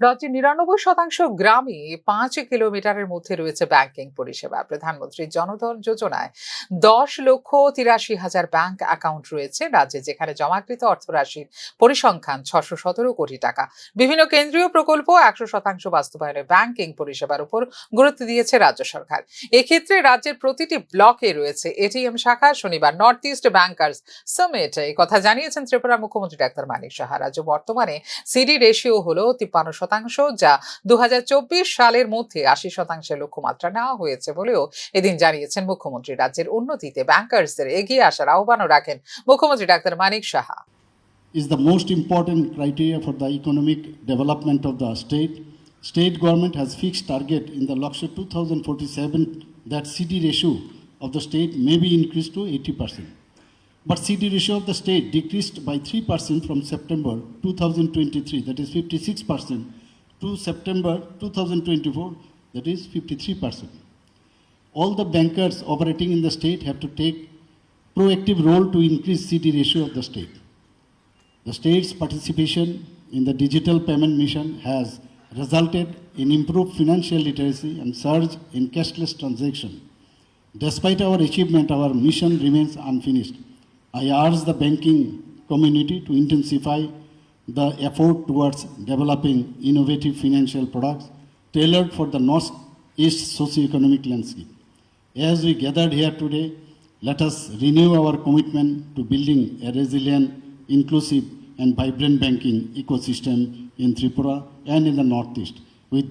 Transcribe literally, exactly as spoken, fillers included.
রাজ্যে নিরানব্বই শতাংশ গ্রামে পাঁচ কিলোমিটারের মধ্যে রয়েছে ব্যাংকিং পরিষেবা। প্রধানমন্ত্রী জনধন যোজনায় দশ লক্ষ তিরাশি হাজার ব্যাংক অ্যাকাউন্ট রয়েছে রাজ্যে, যেখানে জমাকৃত অর্থরাশির পরিসংখ্যান ছশো সতেরো কোটি টাকা। বিভিন্ন কেন্দ্রীয় প্রকল্প একশো শতাংশ বাস্তবায়নে ব্যাংকিং পরিষেবার উপর গুরুত্ব দিয়েছে রাজ্য সরকার। এক্ষেত্রে রাজ্যের প্রতিটি ব্লকে রয়েছে এটিএম শাখা। শনিবার নর্থ ইস্ট ব্যাংকার্স সামিট এই কথা জানিয়েছেন ত্রিপুরার মুখ্যমন্ত্রী ডাক্তার মানিক সাহা। রাজ্য বর্তমানে সিডি রেশিও হলো তিপ্পান্ন শতাংশ, যা দু হাজার চব্বিশ সালের মধ্যে আশি শতাংশের লক্ষ্যমাত্রা নেওয়া হয়েছে বলেও এদিন জানিয়েছেন মুখ্যমন্ত্রী। রাজ্যের উন্নতিতে ব্যাংকার্সদের এগিয়ে আসার আহ্বানও রাখেন মুখ্যমন্ত্রী ডাক্তার Manik Saha. Is the most important criteria for the economic development of the state. State government has fixed target in the Lakshya two thousand forty-seven that C D ratio of the state may be increased to eighty percent. But C D ratio of the state decreased by three percent from September two thousand twenty-three, that is fifty-six percent, to September two thousand twenty-four, that is fifty-three percent. All the bankers operating in the state have to take proactive role to increase C D ratio of the state. The state's participation in the digital payment mission has resulted in improved financial literacy and surge in cashless transaction. Despite our achievement, our mission remains unfinished. I urge the banking community to intensify the effort towards developing innovative financial products tailored for the Northeast socio-economic landscape. As we gathered here today, let us renew our commitment to building a resilient, inclusive, and vibrant banking ecosystem in Tripura and in the Northeast. With this,